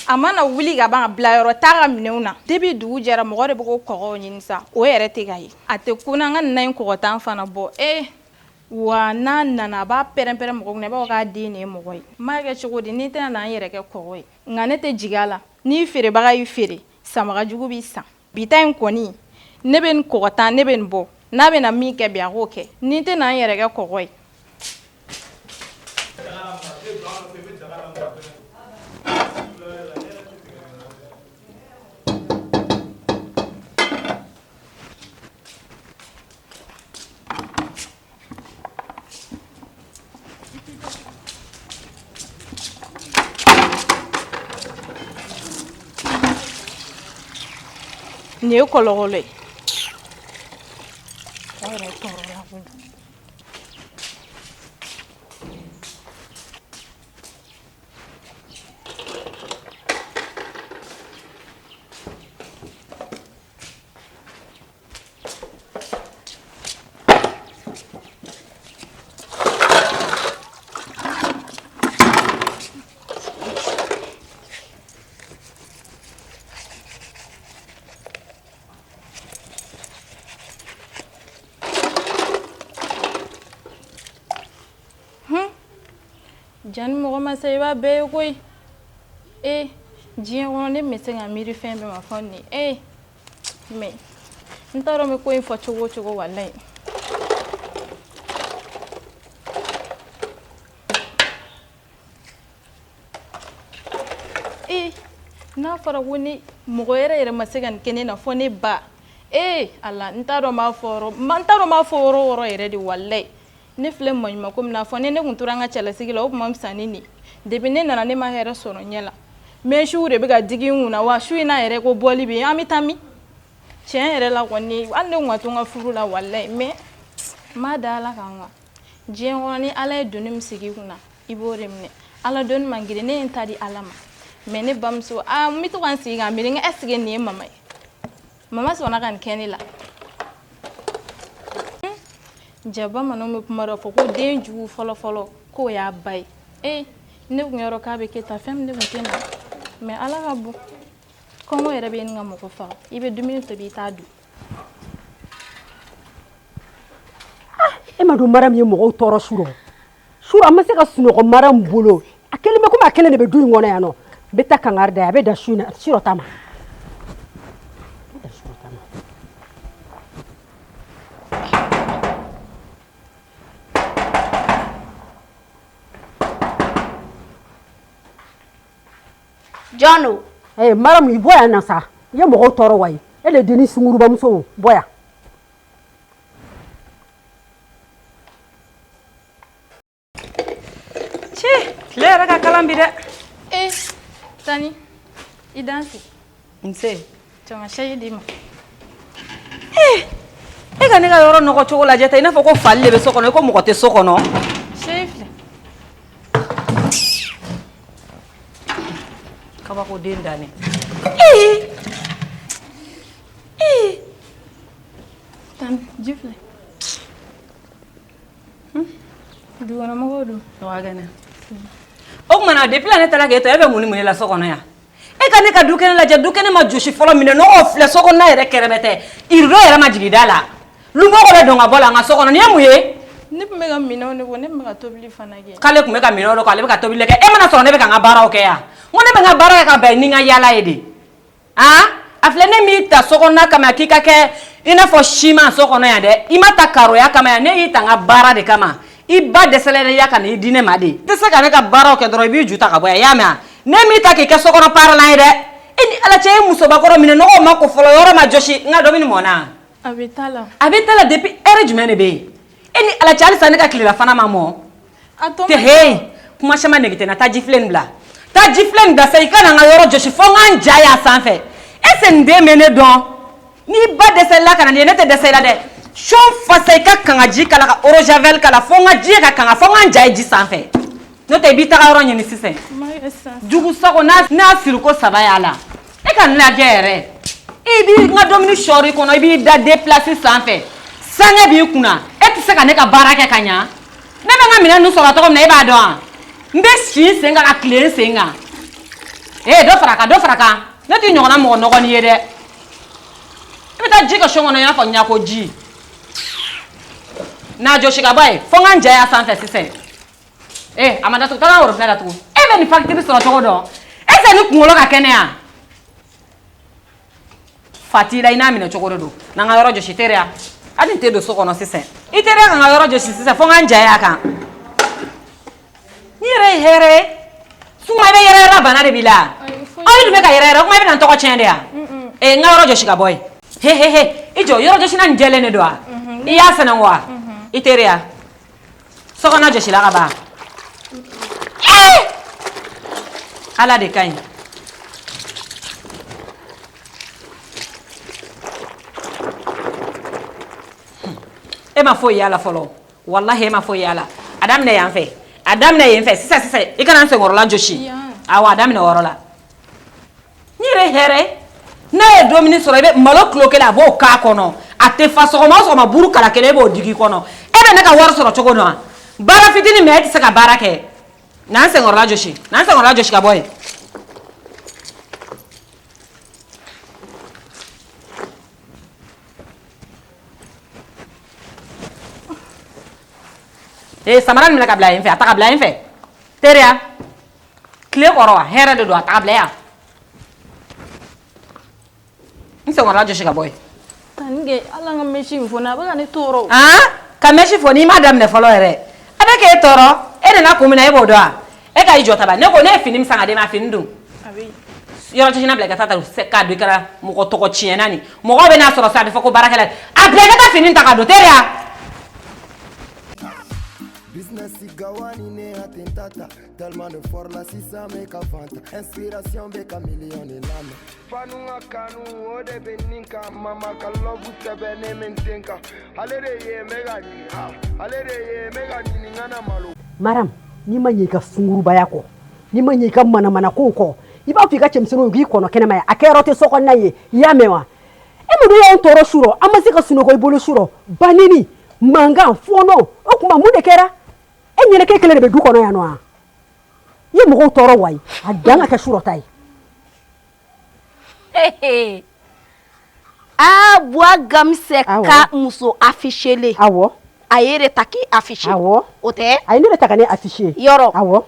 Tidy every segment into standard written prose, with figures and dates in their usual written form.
A mana wuli ka ban a bilayɔrɔ t'a ka minɛnw na. Depuis dugu jɛra mɔgɔ de bɛ k'o kɔgɔw ɲini sa, o yɛrɛ tɛ ka ye. A tɛ kun na n ka na in kɔgɔtan fana bɔ. Ee wa n'a nana a b'a pɛrɛn-pɛrɛn mɔgɔ kunna i b'a fɔ k'a den de ye mɔgɔ ye. N b'a kɛ cogo di ni tɛna na n yɛrɛ kɛ kɔgɔ ye? Nka ne tɛ jigin a la. N'i feerebaga y'i feere, sanbaga jugu b'i san. Bi ta in kɔni, ne bɛ nin kɔgɔtan, ne bɛ nin bɔ. N'a bɛna min kɛ bi, a k'o kɛ. Ni tɛ na n yɛrɛ kɛ kɔgɔ ye. Nin ye kɔlɔkɔlɔ ye. Yɛrɛ tɔɔrɔla kojugu. Jani mɔgɔ ma se i b'a bɛɛ ye koyi ee diɲɛ kɔnɔ ne bɛ se ka miiri fɛn bɛɛ ma fɔ nin ee mais n t'a dɔn n bɛ ko in fɔ cogo o cogo walayi ee n'a fɔra ko ni mɔgɔ yɛrɛ yɛrɛ ma se ka nin kɛ ne na fɔ ne ba ee ala n t'a dɔn n b'a fɔ yɔrɔ n t'a dɔn n b'a fɔ yɔrɔ o yɔrɔ yɛrɛ de walayi ne filɛ maɲumanko min na fɔ ni ne tun tora an ka cɛlasigi la o tun man fisa ni nin depuis ne nana ne ma hɛrɛ sɔrɔ ɲɛ la mɛsiw de bɛ ka digi n kunna wa su in na yɛrɛ ko bɔli bɛ yen an bɛ taa min tiɲɛ yɛrɛ la kɔni hali ne tun ka to n ka furu la walayi mais n b'a da ala kan quoi diɲɛ kɔnɔ ni ala ye doni min sigi i kunna i b'o de minɛ ala doni man girin ne ye n ta di ala ma mais ne bamuso aa n bɛ to ka n sigi ka miiri n ko est ce que nin ye mama ye mama sɔnna ka nin kɛ ne la ja bamananw bɛ kuma dɔ fɔ ko den jugu fɔlɔfɔlɔ k'o y'a ba ye ee ne tun y'a dɔn k'a bɛ kɛ tan fɛn min ne tun tɛ na mais ala ka bon kɔngɔ yɛrɛ bɛ ɲini ka mɔgɔ faga i bɛ dumuni tobi i t'a dun e ma dɔn Mariam ye mɔgɔw tɔɔrɔ su rɔ su rɔ an ma se ka sunɔgɔ Mariam bolo a kelen bɛ komi a kelen de bɛ du in kɔnɔ yan nɔ n bɛ taa kangari da ye a bɛ dan su in na su rɔ ta ma Jɔn don? Ee Mariam i bɔ yan na sa i ye mɔgɔw tɔɔrɔ wa ye e de denni sungurubamuso bɔ yan Cɛ tile yɛrɛ ka kalan bi dɛ ee Tani i danse nse cɛma sɛyi d'i ma ee e ka ne ka yɔrɔ nɔgɔ cogo lajɛ ta i n'a fɔ ko fali de bɛ so kɔnɔ i ko mɔgɔ tɛ so kɔnɔ sɛyi filɛ kabako den dannen ee ee Tani ji filɛ Dukɔnɔmɔgɔw dun? U ka kɛnɛ. O tuma na depuis la ne taara k'e to e bɛ mun ni mun de la so kɔnɔ yan? E ka ne ka dukɛnɛ lajɛ dukɛnɛ ma jɔsi fɔlɔ minɛnɔgɔw filɛ so kɔnɔna yɛrɛ kɛrɛbɛtɛ rideau yɛrɛ ma jigin da la lumɔgɔ bɛ don ka bɔ la n ka so kɔnɔ nin ye mun ye? Ne tun bɛ ka minɛnw de ko ne tun bɛ ka tobili fana kɛ. K'ale tun bɛ ka minɛnw de ko ale bɛ ka tobili kɛ e mana sɔrɔ ne bɛ ka n ka baaraw kɛ yan n ko ne bɛ n ka baara kɛ ka bɛn ni n ka yaala ye de. Aa a filɛ ne m'i ta sokɔnɔna kama k'i ka kɛ i n'a fɔ siman so kɔnɔ yan dɛ i ma ta karoya kama yan ne y'i ta n ka baara de kama i ba dɛsɛlen i ya ka n'i di ne ma de i tɛ se ka ne ka baaraw kɛ dɔrɔn i b'i ju ta ka bɔ yan i y'a mɛn wa ne m'i ta k'i kɛ sokɔnɔ paaralan ye dɛ e ni ala cɛ e musobakɔrɔ minɛnɔgɔw ma ko fɔlɔ yɔrɔ ma jɔsi n ka dumuni mɔna a bɛ ta la a bɛ ta la depuis heure jumɛn de bɛ yen e ni ala cɛ halisa ne ka tilelafana ma mɔ tɛ he kuma caman nege tɛ n na taa jifilen nin bila taa jifilen nin bila sa i ka na n ka yɔrɔ jɔsi fo n ka n ja y'a sanfɛ est-ce nin den bɛ ne dɔn n'i ba dɛsɛla ka na nin ye ne tɛ dɛsɛ i la dɛ sɔn fasa i ka kanga ji k'a la ka eau de javel k'a la fo n ka ji ka kanga fo n ka n ja ye ji sanfɛ n'o tɛ i b'i taga yɔrɔ ɲini sisan jugu sago n'a siriko saba y'a la e ka n lajɛ yɛrɛ i b'i n ka dumuni sɔɔri kɔnɔ i b'i da deux places sanfɛ sange b'i kunna e tɛ se ka ne ka baara kɛ ka ɲa ne bɛ n ka minɛn ninnu sɔrɔ cogo min na e b'a dɔn wa n bɛ si n sen kan ka tilen n sen kan. Ee, dɔ fara a kan, dɔ fara a kan. Ne t'i ɲɔgɔnna mɔgɔ nɔgɔnin ye dɛ. I bɛ taa ji kɛ so kɔnɔ i n'a fɔ ɲako ji. N'a jɔsi ka bɔ yen, fo n ka n ja y'a sanfɛ sisan. Ee, a ma datugu, taa n ka robinet datugu. E bɛ nin facture sɔrɔ cogo dɔn? Est ce que ni kunkolo ka kɛnɛ yan? Fa t'i la, i n'a minɛ cogo de don. Na n ka yɔrɔ jɔsi, teriya. Hali n tɛ don so kɔnɔ sisan. I teriya ka n ka yɔrɔ jɔsi sisan, fo n ka n ja y'a kan. N'i yɛrɛ ye hɛrɛ ye. Suma, i bɛ yɛrɛ yɛrɛ, bana de b'i la. Aw dun bɛ ka yɛrɛ yɛrɛ, o kuma i bɛna n tɔgɔ tiɲɛ de yan. Ee, n ka yɔrɔ jɔsi ka bɔ yen. He he he, i jɔ, yɔrɔ jɔsina nin jɛlen de don wa? I y'a sɛnɛ wa? I teriya. Sokɔnɔ jɔsila ka ban. Ee! Ala de ka ɲi. E ma foyi y'a la fɔlɔ. Walahi, e ma foyi y'a la. A daminɛ yan fɛ, a daminɛ yen fɛ sisan sisan. I kana n senkɔrɔla jɔsi. Awɔ, a daminɛ o yɔrɔ la. N yɛrɛ ye hɛrɛ ye. N'a ye dumuni sɔrɔ, i bɛ malo kilo kelen, a b'o k'a kɔnɔ, a tɛ fa. Sɔgɔma o sɔgɔma, buru kala kelen, e b'o digi kɔnɔ. E bɛ ne ka wari sɔrɔ cogo dɔn wa? Baara fitinin mɛ, e tɛ se ka baara kɛ. Na n senkɔrɔla jɔsi, na n senkɔrɔla jɔsi ka bɔ yen. Ee, samara nin minɛ ka bila yen fɛ, a ta ka bila yen fɛ. Teriya, tile kɔrɔ wa, hɛrɛ de don, a ta ka bila yan. N senkɔrɔla jɔsi ka bɔ yen. Tani kɛ, ala ka mèche in fɔ ne, a bɛ ka ne tɔɔrɔ. Han, ka mèche fɔ n'i m'a daminɛ fɔlɔ yɛrɛ, a bɛ k'e tɔɔrɔ. E nana kun min na, e b'o dɔn wa? E ka i jɔ taba. Ne ko ne ye fini min san ka d'e ma, fini dun. Yɔrɔ jɔsinan bila i ka taa ta k'a don. I kɛra mɔgɔ tɔgɔ tiɲɛna nin, mɔgɔ bɛ n'a sɔrɔ sa, a bɛ fɔ ko baarakɛla. A bila i ka taa fini ta ka don, teriya. Business gawani ne atentata. Tellement de fort la sisan bɛ ka fanta. Inspiration bɛ ka million de lamɛn. Fanu ka kanu o de bɛ nin kan. Mama ka love sɛbɛn ne bɛ n den kan. Ale de ye n bɛ ka ɲini, ale de ye n bɛ ka ɲini, n kana malo. Maram, n'i ma ɲɛ i ka sungurubaya kɔ, n'i ma ɲɛ i ka manamanakow kɔ, i b'a fɔ i ka cɛmisɛnninw k'i kɔnɔ kɛnɛma ye, a kɛyɔrɔ tɛ so kɔnɔna ye. I y'a mɛn wa? E mun y'anw tɔɔrɔ su rɔ, an ma se ka sunɔgɔ i bolo su rɔ, banini mankan fɔɔnɔ. O tuma mun de kɛra? E ɲɛnɛ k'e kelen de bɛ du kɔnɔ yan nɔ wa? I ye mɔgɔw tɔɔrɔ wayi, a dan ka kɛ su rɔ ta ye. Aa, Buwa Gamisɛ ka muso affichelen. Awɔ. A ye de ta k'i affiché. Awɔ. O tɛ. A ye ne de ta ka ne affiché. Yɔrɔ. Awɔ.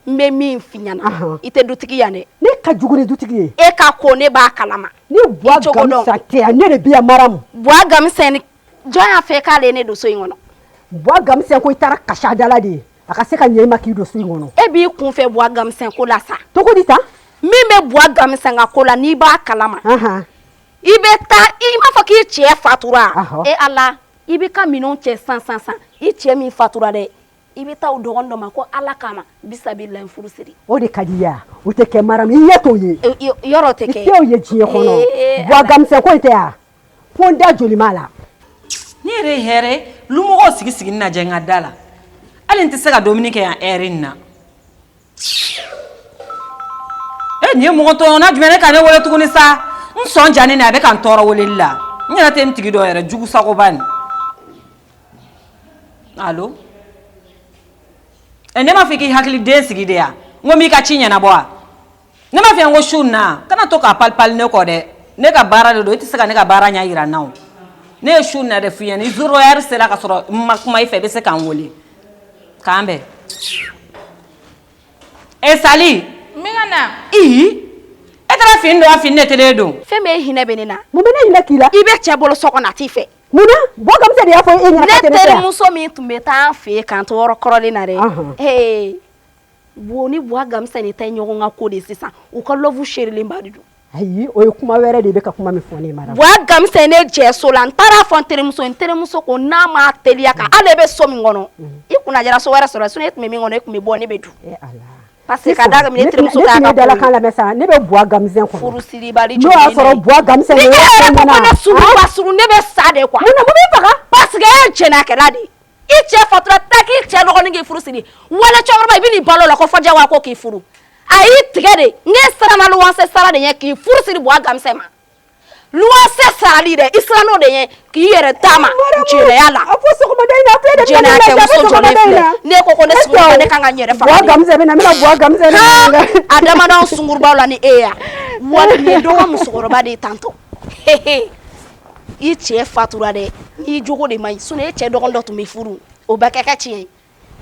N bɛ min f'i ɲɛna, i tɛ dutigi yan dɛ. Ne ka jugu ni dutigi ye. E ka ko ne b'a kalama. Ni Buwa Gamisa tɛ yan, ne de bɛ yan Maramu. Buwa Gamisa ni jɔn y'a fɛ k'ale ne don so in kɔnɔ? Buwa Gamisa ko i taara kasi a da la de, a ka se ka ɲɛ i ma k'i don so in kɔnɔ. E b'i kun fɛ Buwa Gamisa ko la sa. Cogo di tan? Min bɛ Buwa Gamisa ka ko la, n'i b'a kalama, i bɛ taa, i m'a fɔ k'i cɛ fatura? E Ala, i b'i ka minɛnw cɛ san san san. I cɛ min fatura dɛ, i bɛ taa o dɔgɔnin dɔ ma ko Ala kama bisabi la n furu siri. O de ka di i ye, o tɛ kɛ Maramu, i ɲɛ t'o ye. Yɔrɔ tɛ kɛ. I t'o ye diɲɛ kɔnɔ. Buwa Gamisa ko in tɛ yan ko n da joli m'a la. Ne yɛrɛ ye hɛrɛ lumɔgɔw sigi sigi lajɛ n ka da la, hali n tɛ se ka dumuni kɛ yan ɛri in na. E, nin ye mɔgɔ tɔɲɔna jumɛn ne ka ne wele tuguni sa? N sɔn ja ne na, a bɛ ka n tɔɔrɔ weleli la. N yɛrɛ tɛ n tigi dɔn yɛrɛ, jugu sagoba nin. Allo? Ɛ, ne m'a fɔ k'i hakili den sigi de yan, n ko n b'i ka ci ɲɛnabɔ wa? Ne m'a fɔ yan ko su in na, kana to k'a palipali ne kɔ dɛ. Ne ka baara de don, i tɛ se ka ne ka baara ɲɛ yira n na o. Ne ye su in na de f'i ɲɛna, ni 0 heure sera ka sɔrɔ n ma kuma i fɛ, i bɛ se k'an wele k'an bɛn. E Sali. N bɛ ka na. Ii, e taara fini don wa? Fini de tɛ ne don. Fɛn bɛ hinɛ bɛ ne na. Mun bɛ ne hinɛ k'i la? I bɛ cɛ bolo so kɔnɔ, a t'i fɛ. Mun na? Buwa Gamisa de y'a fɔ e ɲɛna k'a tɛ ne ne fɛ yan. Terimuso min tun bɛ taa an fɛ yen k'an to yɔrɔ kɔrɔlen na dɛ, ee, bo ni Buwa Gamisa ni ta ye ɲɔgɔn ka ko de sisan, u ka love serilenba de don. Ayi, o ye kuma wɛrɛ de ye, i bɛ ka kuma min fɔ ne ye Maramu. Buwa Gamisa ye ne jɛ so la, n taara fɔ n terimuso ye, n terimuso ko n'a ma teliya ka ale bɛ so min kɔnɔ, i kunna jara so wɛrɛ sɔrɔ, sinon e tun bɛ min kɔnɔ, e tun bɛ bɔ, ne bɛ dun. Parce que ka d'a kan, ne terimuso ne t'a tun ka ye dalakan ko ye. lamɛn sa, ne bɛ Buwa Gamisa kɔnɔ. Furusiribali. N'o y'a sɔrɔ Buwa Gamisa ni e yɛrɛ ko ko ne suruba suru, ne bɛ sa de quoi. Mun na, mun b'i faga? Parce que e ye jɛnɛkɛla de ye. I cɛ fatura, taa k'i cɛ dɔgɔnin k'i furu siri. Wale cɛkɔrɔba, i bɛ n'i balo la ko fɔ jagoya ko k'i furu. A y'i tigɛ de, ne siranna luwanse sara de ɲɛ k'i furu siri Buwa Gamisa ma. Luwanse sarali dɛ, i siran n'o de ɲɛ k'i yɛrɛ taama jɛnɛya la. A fɔ sɔgɔmada in na, a filɛ de Jɛnɛya kɛ muso jɔlen filɛ. Ne ko ne sunguruba, ne kan ka n yɛrɛ faga Buwa de. Gamisɛ bɛ na, n bɛna Buwa Gamisɛ de ɲininka. A damadɔ sungurubaw la ni e ya. Wali nin ye dɔ ka musokɔrɔba de ye tantɔ. I cɛ fatura dɛ, n'i jogo de man ɲi. Sinon e cɛ dɔgɔnin dɔ tun bɛ furu, o bɛɛ kɛ tiɲɛ ye.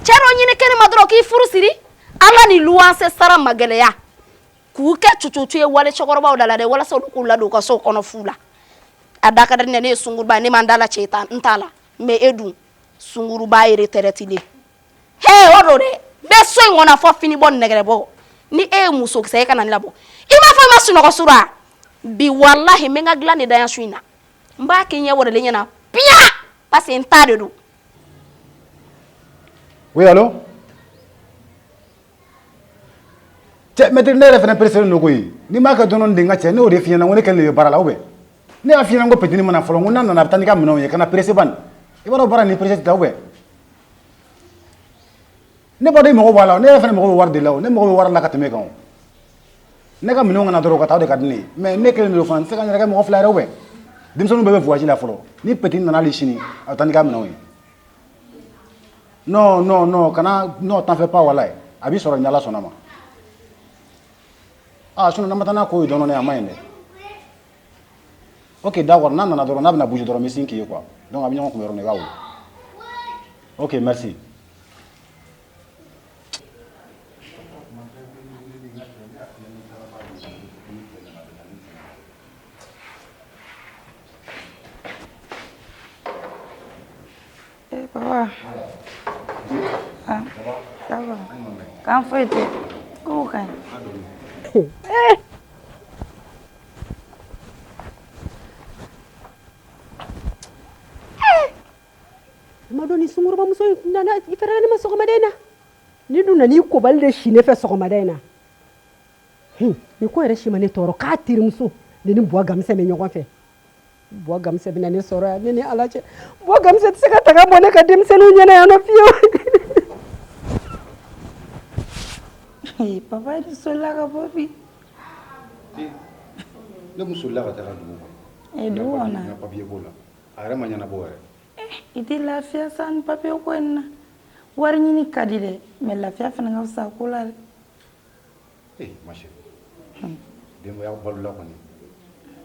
Cɛ dɔ ɲini kɛnɛ ma dɔrɔn k'i furu siri. Ala ni luwanse sara magɛlɛya k'u kɛ cucucu ye wale cɛkɔrɔbaw da la dɛ, walasa olu k'u ladon u ka so kɔnɔ fu la. A da ka di ne, ne ye sunguruba, ne ma n da la cɛ ta, n t'a la. Mais e dun sunguruba ye retraité he, o don dɛ. N bɛ so in kɔnɔ fɔ fini bɔ nɛgɛrɛ bɔ. Ni e ye musokisɛ ye, e kana ne labɔ. I m'a fɔ i ma sunɔgɔ sura bi, walahi n bɛ n ka dilan de da yan su in na. N b'a kɛ ɲɛ wɛrɛlen ɲɛna piya, parce que n ta de don. Oui, allô? Cɛ, maître, ne yɛrɛ fana pressé don koyi. N'i m'a kɛ dɔɔni de, n ka cɛ, ne y'o de f'i ɲɛna, n ko ne kelen de bɛ baara la, ou bien ne y'a f'i ɲɛna, n ko petini mana fɔlɔ, n ko n'a nana a bɛ taa n'i ka minɛnw ye, kana pressé bani. I b'a dɔn baara ni pressé tɛ taa, ou bien ne b'a dɔn i mago b'a la, ne yɛrɛ fana mago bɛ wari de la, o ne mago bɛ wari la ka tɛmɛ e kan o. Ne ka minɛnw kana dɔrɔn ka taa, o de ka di ne ye, mais ne kelen de don fana, n tɛ se ka n yɛrɛ kɛ mɔgɔ fila yɛrɛ, ou bien denmisɛnninw bɛɛ bɛ voyage la fɔlɔ. Ni petini nana hali sini, a bɛ taa n'i ka minɛnw ye. Non, non, non, kana, non, t'en fais pas, walayi, a b'i sɔrɔ ni Ala sɔnna ma. Ah, sinon n'an ma taa n'a ko ye dɔɔnin, a ma ɲi dɛ. Ok, d'accord, n'a nana dɔrɔn, n'a bɛna bouger dɔrɔn, n bɛ sin k'i ye quoi. Donc a bɛ ɲɔgɔn kunbɛ yɔrɔ min na, i b'a wele. Ok, merci. Eh, papa. Ah, ça va. K'an foyi tɛ. Kow ka ɲi. I ma dɔn ni sungurubamuso in nana i fɛrɛ ne ma sɔgɔmada in na. Ni dun nana i kobali de si ne fɛ sɔgɔmada in na. Nin ko yɛrɛ si ma ne tɔɔrɔ, k'a terimuso ne ni Buwa Gamisɛ bɛ ɲɔgɔn fɛ. Buwa Gamisɛ bɛna ne sɔrɔ yan, ne ni Ala cɛ. Buwa Gamisɛ tɛ se ka taga bɔ ne ka denmisɛnninw ɲɛna yan nɔ fiyewu. Papa, i solila ka bɔ bi. Ne kun solila ka taga dugu kɔnɔ. Eh, dugu kɔnɔ? N ka papier b'o la. A yɛrɛ ma ɲɛnabɔ yɛrɛ. I tɛ lafiya sa ni papier ko in na. Wari ɲini ka di dɛ, mais lafiya fana ka fisa ko la dɛ. Eh, ma chérie. Denbaya balola kɔni.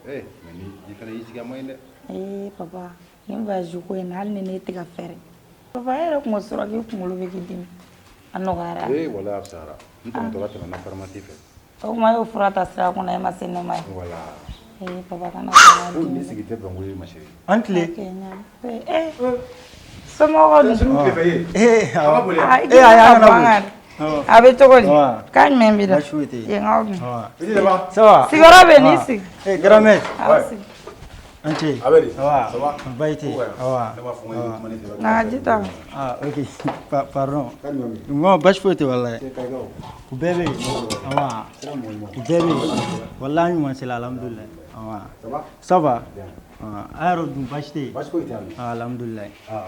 Eh, mais ni i fana y'i sigi, a ma ɲi dɛ. Eh papa, nin voyage ko in na, hali ni ne tɛ ka fɛrɛ. Papa, e yɛrɛ kun ko sɔrɔ k'i kunkolo bɛ k'i dimi. A nɔgɔyara. Eh, walahi a fisayara. N tɛmɛtɔla tɛmɛna pharmacie fɛ. O tuma e y'o fura ta sira kunna, e ma se ne ma ye. Voilà. Eh papa, kana kɔn Ko nin sigi tɛ bɛn ko ye, ma chérie. An tile. Eh, somɔgɔw dun? Sunu tile fɛ ye. Eh, awɔ. Boli. Ah, i Eh, ayi, an ka kana bɔ boli. an kan. Awɔ. A bɛ cogo di? Wa. Kan jumɛn b'i la? Baasi foyi tɛ yen. Yen k'aw dun? Wa. Petit, ça va? Ça va? Sigiyɔrɔ bɛ yen, n'i sigi. Eh, grand-mère. Aw sigi. An ce. A bɛ di? Ça va? Ça va? Baasi tɛ yen. Awa. Ne b'a fɔ n ko i bɛ kuma ne fɛ. Na ji ta. Ah, ok. Pardon. Kan jumɛn bɛ yen? Non, baasi foyi tɛ walayi. Cɛ, Kayikaw. U bɛɛ bɛ yen. Awa. Sira mɔgɔ ɲuman. U bɛɛ bɛ yen. Walayi an ɲuman sera, alhamdulilayi. Awa. Ça va? Ça va? Bien. Ah, a yɛrɛ dun, baasi tɛ yen? Baasi foyi tɛ yan. Ah, alhamdulilayi. Ah,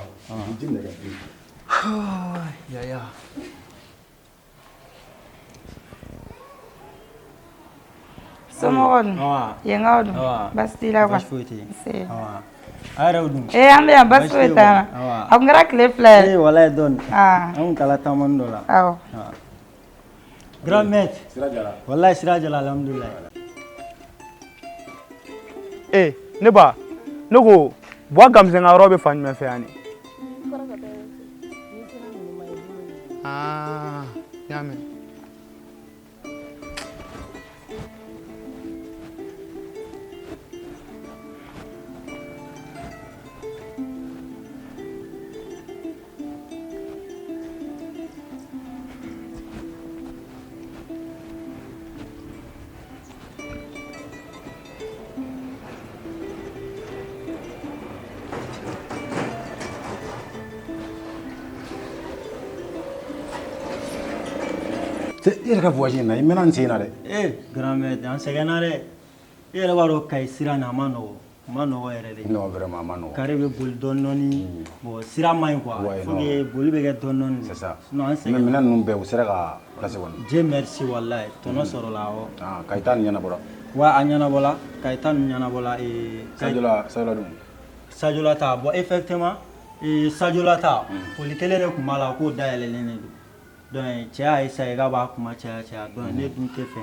ji minɛ ka di. Yaya. Somɔgɔw dun? Awa. Yen k'aw dun? Awa. Baasi t'i la Baasi kɔni? foyi tɛ yen. Nse. Awa. A yɛrɛ dun? Eh, an bɛ yan, baasi foyi tɛ t'an na. Awa. A kun kɛra tile fila ye. Eh, walayi dɔɔni. Ah. An kun taara taamani dɔ la. Awɔ. Ah. Grand maître. Sira jara. Walayi sira jara, alhamdulilayi. Eh, ne ba, ne ko Buwa Gamisɛ ka yɔrɔ bɛ fan jumɛn fɛ yan ni? Ah, n y'a mɛn. Cɛ, i yɛrɛ ka voyage in na, i mɛnna n sen na dɛ. Eh, grand maître, an sɛgɛnna dɛ. I yɛrɛ b'a dɔn Kayi sira nin a ma nɔgɔ. A ma nɔgɔ yɛrɛ de. Non, vraiment, a ma nɔgɔ. Kari bɛ boli dɔɔni dɔɔni. Bon, sira man ɲi quoi. Ouais, Faut non. que boli bɛ kɛ dɔɔni dɔɔni. C'est ça. Sinon an Mais sɛgɛnna. minɛn ninnu bɛɛ, u sera ka place kɔni. Dieu merci walayi. Tɔnɔ sɔrɔla, awɔ. Ah, Kayi ta nin ɲɛnabɔra. Wa a ɲɛnabɔla, Kayi ta ninnu ɲɛnabɔla. Sadiola dun? Sadiola ta, bon, effectivement, Sadiola ta, foli kelen de tun b'a la, k'o dayɛlɛlen de don. Donc cɛ y'a essayé k'a b'a kuma caya caya, donc ne dun tɛ fɛ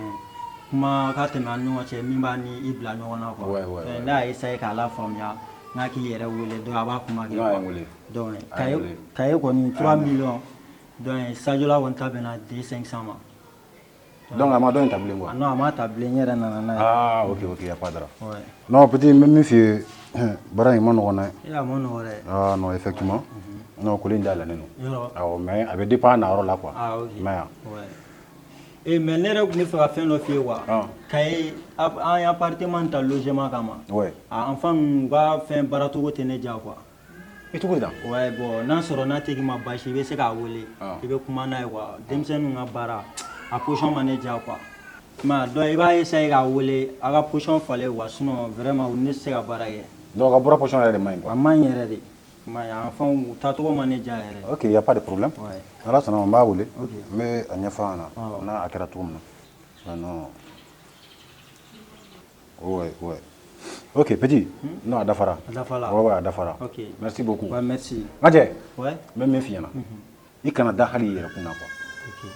kuma ka tɛmɛ an ni ɲɔgɔn cɛ min b'a ni i bila ɲɔgɔn na quoi. Donc ne y'a essayé k'a lafaamuya n k'a k'i yɛrɛ wele, donc a b'a kuma kɛ. Non, a ye n wele. Donc A ye n wele. Kaye kɔni 3 millions, donc Sadiola kɔni ta bɛnna 2 500 ma. Donc a ma dɔ in ta bilen quoi? Non, a ma ta bilen, n yɛrɛ nana n'a ye. Ah, ok, ok, y a pas de drame. Ouais. Non, petit, n bɛ min f'i ye, baara in ma nɔgɔn dɛ. E, a ma nɔgɔn dɛ. Ah non, effectivement. Non, koli in dayɛlɛnnen don. Yɔrɔ. Awɔ, mais a bɛ dépend a nayɔrɔ la quoi. Ah, ok. I m'a ye wa? Ouais. Eh, mais ne yɛrɛ tun bɛ fɛ ka fɛn dɔ f'i ye quoi. Kaye, an ye appartement ta logement kama. Ouais. A enfant ninnu, u ka fɛn baaracogo tɛ ne diya quoi. I cogo di tan? Ouais, bon, n'a sɔrɔ n'a tigi ma baasi, i bɛ se k'a wele. I bɛ kuma n'a ye quoi. Denmisɛnninw ka baara, a position ma ne diya quoi. I m'a ye, donc i b'a essayer k'a wele, a ka position falen quoi, sinon vraiment ne tɛ se ka baara kɛ. Donc a bɔra position yɛrɛ de ma ɲi quoi. A ma ɲi yɛrɛ de. I m'a ye, enfants u taacogo ma ne diya yɛrɛ. Ok, y a pas de problème. Ouais. Ala sɔnna ma, n b'a wele. Ok. N bɛ a ɲɛfɔ a ɲɛna n'a a kɛra cogo min na. Non. Ouais, ouais. Ok, petit. Non, a dafara. A dafara. Ouais, ouais, a dafara. Ok. Merci beaucoup. Ouais, merci. N ka cɛ. Ouais. N bɛ min f'i ɲɛna. I kana da hali i yɛrɛ kun na quoi. Ok.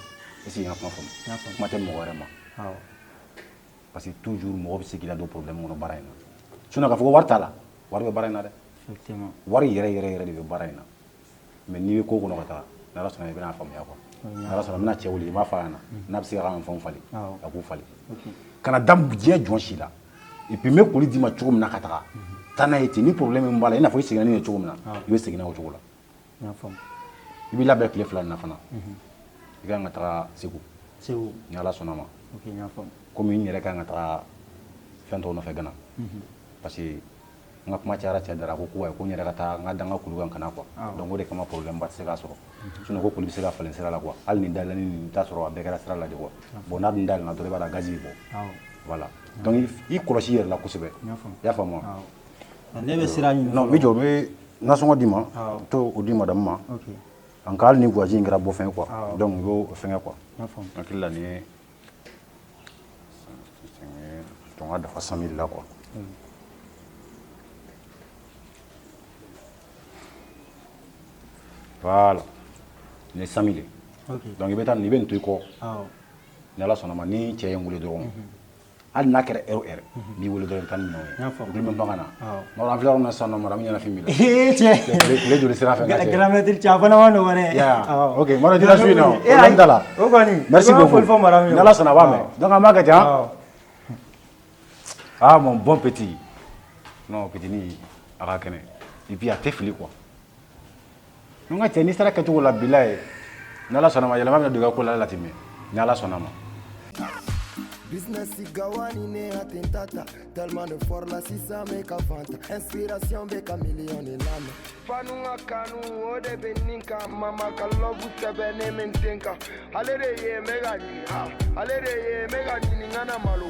Est-ce que i ka kuma faamu? N y'a faamu. Kuma tɛ mɔgɔ wɛrɛ ma. Awɔ. Parce que toujours mɔgɔ bɛ se k'i ladon problème kɔnɔ baara in na. Sinon k'a fɔ ko wari t'a la, wari bɛ baara in na dɛ. Effectivement. Wari yɛrɛ yɛrɛ yɛrɛ de bɛ baara in na. Mais n'i bɛ ko kɔnɔ ka taga, n'Ala sɔnna i bɛna faamuya quoi. N'Ala sɔnna n bɛna cɛ wele, i b'a fɔ a ɲɛna n'a bɛ se k'a ka fɛnw falen, a k'u falen. Kana da diɲɛ jɔn si la. Et puis n bɛ koli d'i ma cogo min na ka taga, taa n'a ye ten. Ni problème min b'a la, i n'a fɔ i seginna ni ye cogo min na, i bɛ segin n'a o cogo la. N y'a faamu. I b'i labɛn tile 2 nin na fana. I kan ka taga Segu. Segu. Ni Ala sɔnna ma. Ok, n y'a faamu. Komi n yɛrɛ kan ka taga fɛn tɔw nɔfɛ Gana. Parce que n ka kuma cayara cɛ dara, ko ko ko n yɛrɛ ka taa n ka da n ka kulu kan ka na quoi. Donc o de kama problème ba tɛ se k'a sɔrɔ. Sinon ko kulu bɛ se ka falen sira la quoi. Hali ni dayɛlɛnni nin, i bɛ taa sɔrɔ a bɛɛ kɛra sira la de quoi. Bon, n'a dun dayɛlɛnna dɔrɔn, i b'a dɔn gazi bɛ bɔ. Voilà. Donc i kɔlɔsi i yɛrɛ la kosɛbɛ. N y'a faamu. I y'a faamu wa? Awɔ. Ne bɛ sira ɲini. Non, n bɛ jɔ, n bɛ nasɔngɔ d'i ma. Awɔ. To o di madame ma. Ok. En cas hali ni voyage in kɛra bɔ fɛn ye quoi. Awɔ. Donc i b'o fɛngɛ quoi. N y'a faamu. N hakili la nin ye donc a dafa 100 000 la quoi. Voilà. Nin ye 100 000 ye. Ok. Donc i bɛ taa nin, i bɛ nin to i kɔ. Awɔ. Ni Ala sɔnna ma, ni cɛ ye n wele dɔrɔn, hali n'a kɛra heure o heure, n b'i wele dɔrɔn, i bɛ taa ni minɛnw ye. N y'a faamu. Olu bɛ ban ka na. Awɔ. Mara, an filɛ yɔrɔ min na sisan nɔ, madame ɲɛnafin b'i la. Ee cɛ. Tile joli sira fɛ n ka cɛ. Grand maître cɛ, a fana ma nɔgɔn dɛ. Yeah. Awɔ. Ok, Mara, i tɛ su in na o. Eh, Problème t'a la. O kɔni. Merci I b'a beaucoup. foli fɔ madame ye. Ni Ala sɔnna a b'a mɛn. Awɔ. Donc an b'a kɛ ten han. Awɔ. Ah, mon bon petit. Non, petit ni a ka kɛnɛ. Et puis a tɛ fili quoi. N ka cɛ, n'i sera kɛcogo la bilaye, ni Ala sɔnna ma, yɛlɛma bɛna don i ka ko la la ten mɛ. Ni Ala sɔnna ma. Business gawani ne atentata. Tellement de fort la sisan bɛ ka fanta. Inspiration bɛ ka million de lamɛn. Fanu ka kanu o de bɛ nin kan. Mama ka love sɛbɛnnen bɛ n ten kan. Ale de ye n bɛ ka ɲini, ah, ale de ye n bɛ ka ɲini, n kana malo.